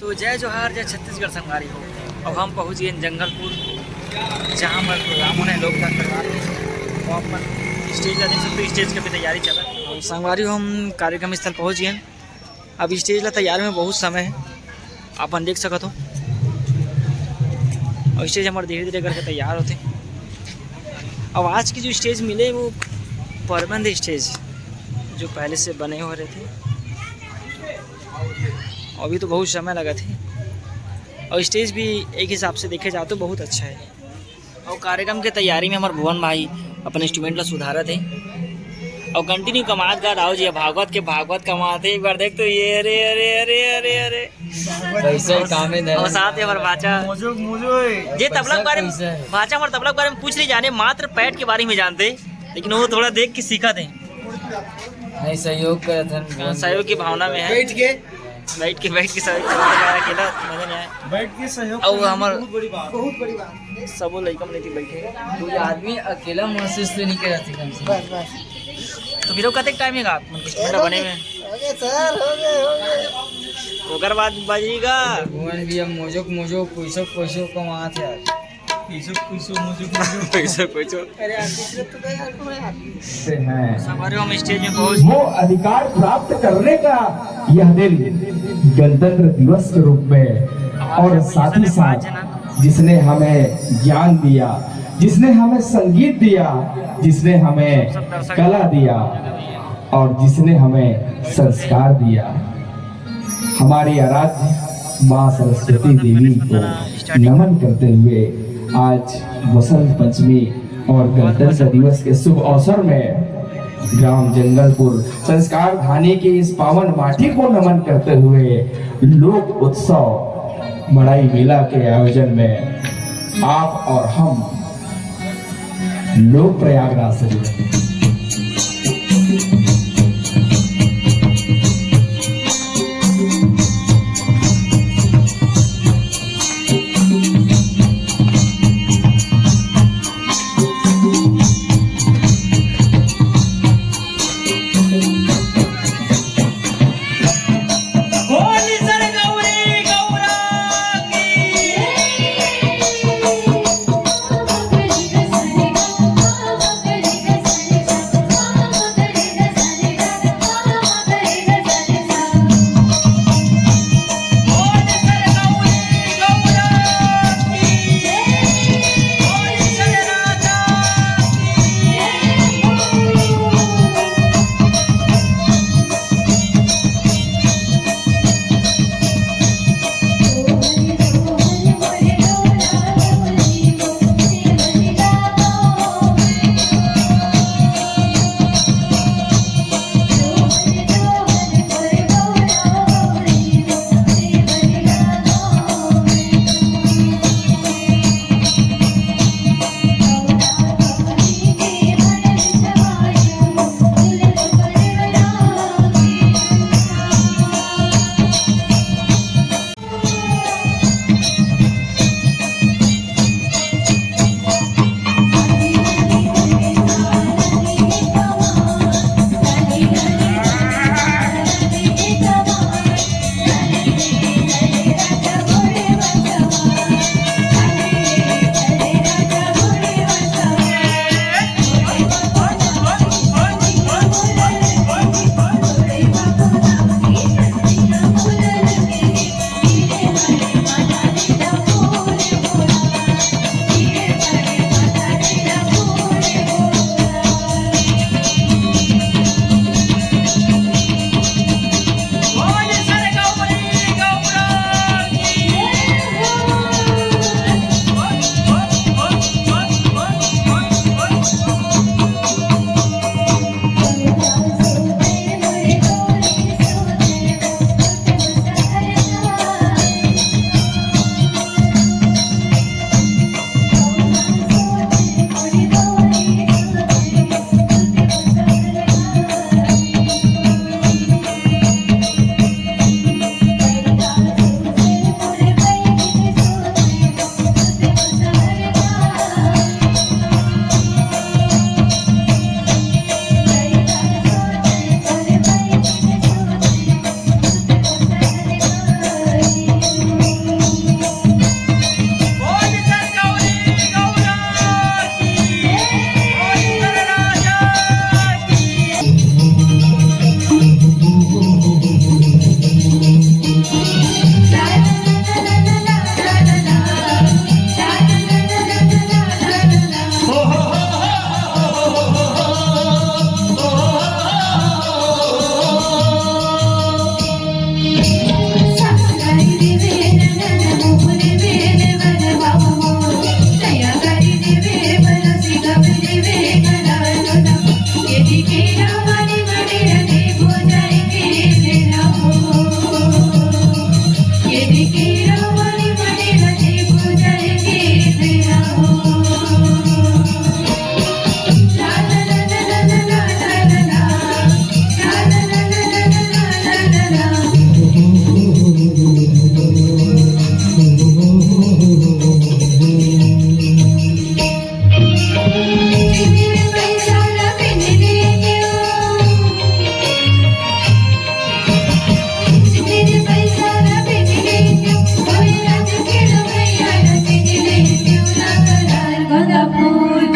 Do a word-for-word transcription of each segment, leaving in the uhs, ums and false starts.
तो जय जोहार, जय छत्तीसगढ़ संगवारी हो। अब हम पहुँच गए जंगलपुर, जहाँ पर प्रोग्राम होने लोग का करवा रहे हैं। तो अपन स्टेज का देख सकते हो, स्टेज की भी तैयारी चल रही है। तो संगवारी हो, हम कार्यक्रम स्थल पहुँच गए। अब स्टेज ला तैयार में बहुत समय है, अपन देख सकत हो। और स्टेज हमारे धीरे धीरे करके तैयार होते। अब आज की जो स्टेज मिले वो परबंद स्टेज, जो पहले से बने हुए रहते। अभी तो बहुत समय लगा थे, और स्टेज भी एक हिसाब से देखे जाए तो बहुत अच्छा है। और कार्यक्रम के तैयारी में हमारे भुवन भाई अपन इंस्ट्रूमेंट ला सुधारत है, और कंटिन्यू कमात गात आओ जी, भागवत के भागवत कमात है। एक बार देख तो ये, अरे, अरे, अरे, अरे, अरे। पैसा ही काम है, और साथ ही हमारे भाचा, मोजो, मोजो है। ये तबला के बारे में, पैसा है। भाचा हमारे तबला के बारे में कुछ नहीं जाने, मात्र पैट के बारे में जानते, लेकिन वो थोड़ा देख के सीखा थे। नहीं, सहयोग करत हन। हाँ, सहयोग की भावना में है। बैठ के। बैठ के, बैठ के सहयोग करत हन, अकेला मजा नहीं आए। बैठ के सहयोग और करना हमार बहुत बड़ी बात। बहुत बड़ी बात। सबो लइका मन एती बैठे। कोई आदमी अकेला महसूस तो नहीं करत है कम से कम। बस, बस। तो फिर वो कतेक टाइम है आप, मतलब, हो गए, बने में? हो गए सर, हो गए, हो गए। ओकर बाद बजेगा। भुवन भी अब मोजो के मोजो, पैसो के पैसो कमात है यार। पैसो के पैसो, मोजो के मोजो। पैसो के पैसो। अरे यार, दूसरे तो गए यार, तुम्हें यार। से हैं। संगवारी हो, हम स्टेज में पहुंच वो अधिकार प्राप्त करने का यह दिन गणतंत्र दिवस के रूप में, और साथ ही साथ जिसने हमें ज्ञान दिया, जिसने हमें संगीत दिया, जिसने हमें कला दिया और जिसने हमें संस्कार दिया, हमारी आराध्य माँ सरस्वती देवी को नमन करते हुए आज वसंत पंचमी और गणतंत्र दिवस के शुभ अवसर में ग्राम जंगलपुर संस्कार धानी की इस पावन माटी को नमन करते हुए लोक उत्सव मड़ई मेला के आयोजन में आप और हम लोग प्रयागराज से जुड़े हैं।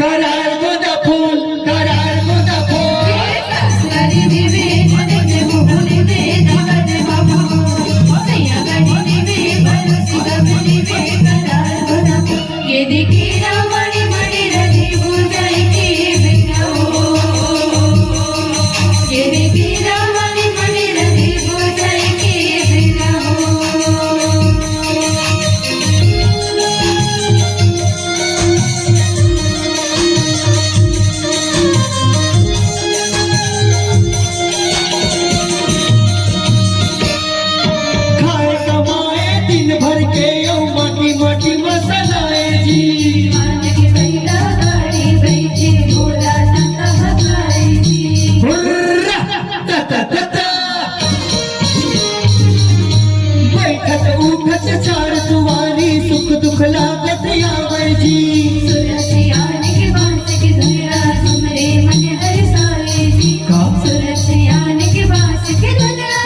करार गोंदा फूल, करार गोंदा फूल। खाए कमाए दिन भर के, अउ माटी माटी मसलाए जी। हुर्रा, ता, ता, ता, ता। बैठत उठत चार दुआरी, सुख दुख लागत आवे जी। सुरत आन के बांस के धुनरा, हमरे मन हरसाए जी। का? सुरत आन के बांस के धुनरा।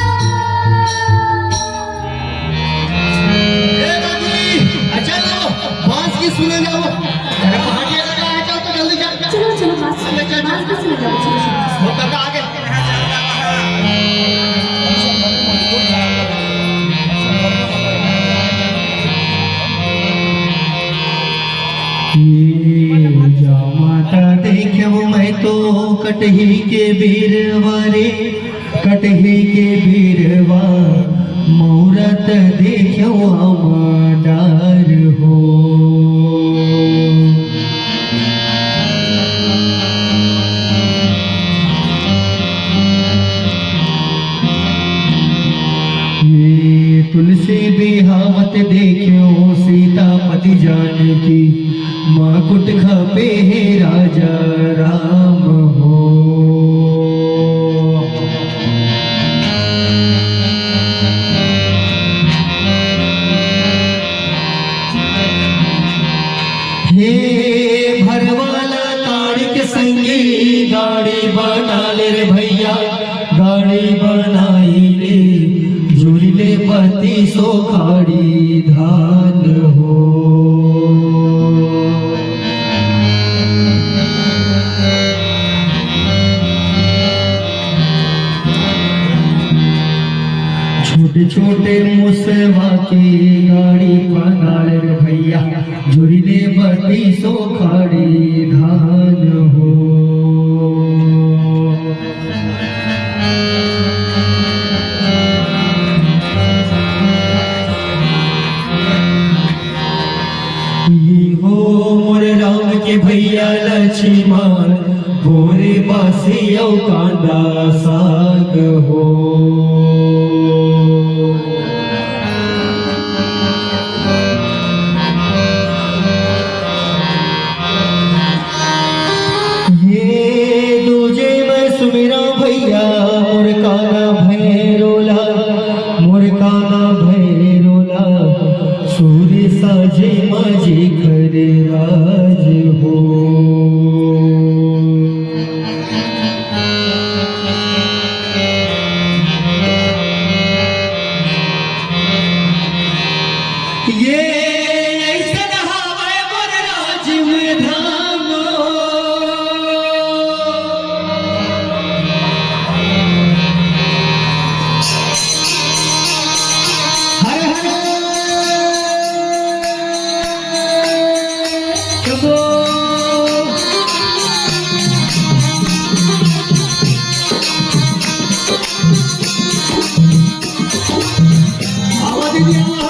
ए दादी, अच्छा लो, बांस की सुने जाओ। अरे पहाड़िया लगा है, चल तो जल्दी चल। चलो, चलो, बांस, चल, चल, चल। बांस की सुने जाओ, चलो, चलो। वो काका आगे। ये जा माता देखे वो मैं तो कटही के बीरवा रे, कटही के बीरवा, मौरत देख्यो हम डर हो। ये तुलसी बिहावत देख्यो सीतापति जानकी, माकुट खपे हे राजा राम हो। हे भरवाला ताड़ी के संगी गाड़ी बना ले रे भैया, गाड़ी बनाई ले, जुड़ी ले बत्तीस खाड़ी धान हो। छोटे छोटे मुसवा के गाड़ी बना ले रे भैया, जुड़ी ले बत्तीस खाड़ी धान हो। ये हो मोर राम के भैया लक्ष्मण, बोरे बासी अउ कांदा साग हो। ये दूजे मैं सुमिरा भैया, मोर काना भैरोला, मोर काना भैरोला, सूर्य साजे माझे घर राज हो। ये ऐसन हवय मोर राज में धाम। हर हर शंभो। आवाज दीजिए, आवाज।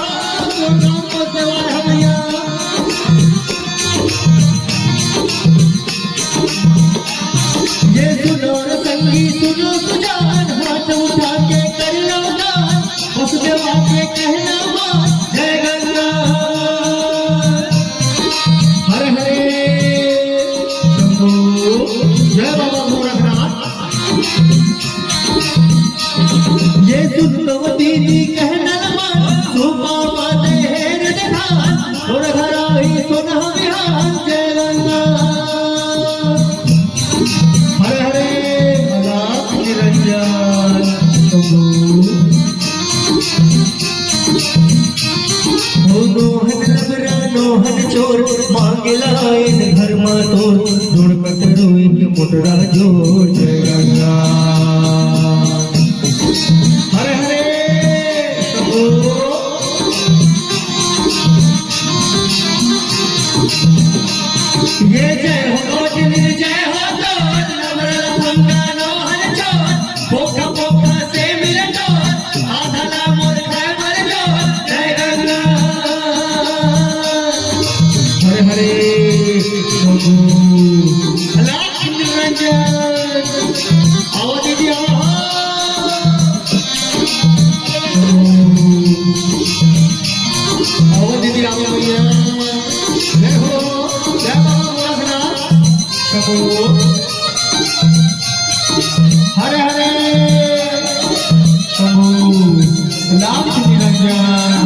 नोहन चोर मांगेला आइन घर मा तोर, जोड़ कटरोई के मोटरा जोड़ जय गंगा। हरे हरे ओ। ये जय हो गोविंद, जय हो गोविंद, नवरल फंगा नोहन चोर, पोखा पोखा से मिल चोर, आधा ला मोर खाए बर चोर, जय गंगा। हरे हरे शंभू, लाख निरंजन, आओ दीदी, आओ। आओ दीदी, आओ भैया। जय हो, जय बाबा गोरखनाथ। कबो। हरे हरे। कबो। लाभ निरंजन।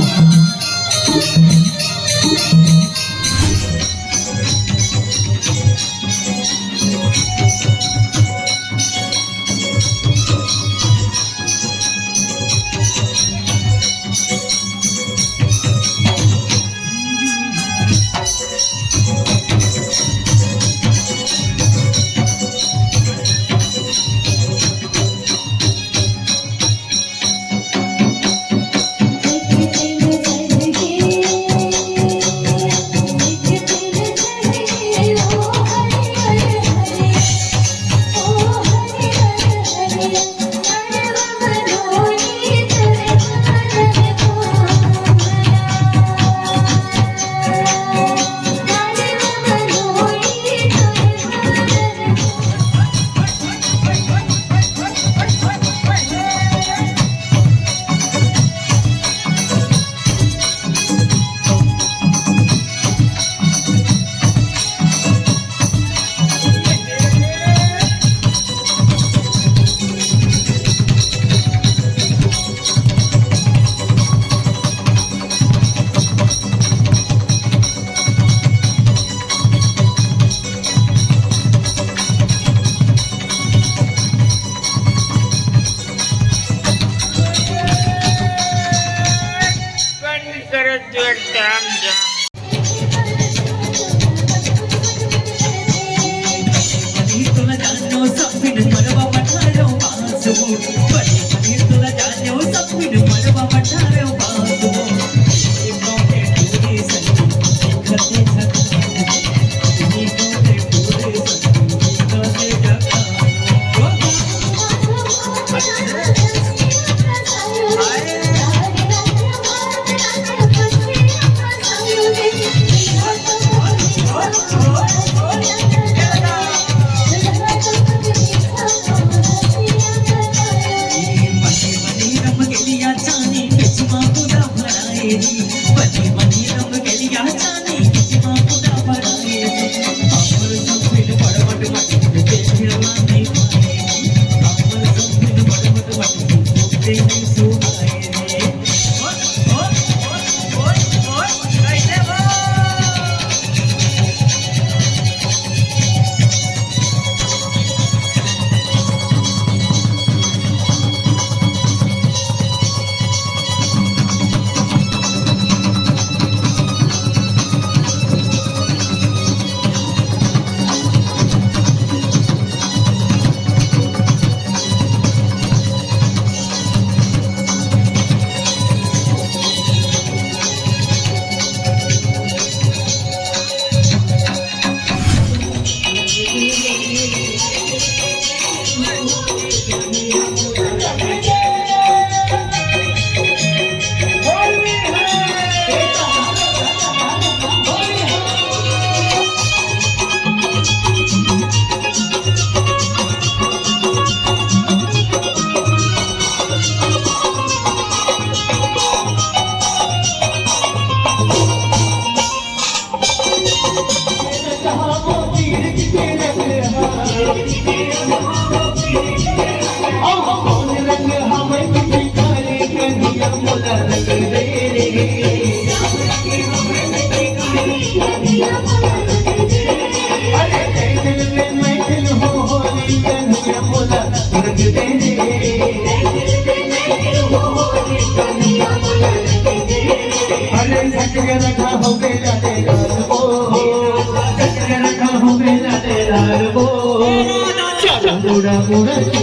रखा हो बेटा तेरा वो, रखा हो बेटा तेरा वो। चलो। मुड़ा मुड़ा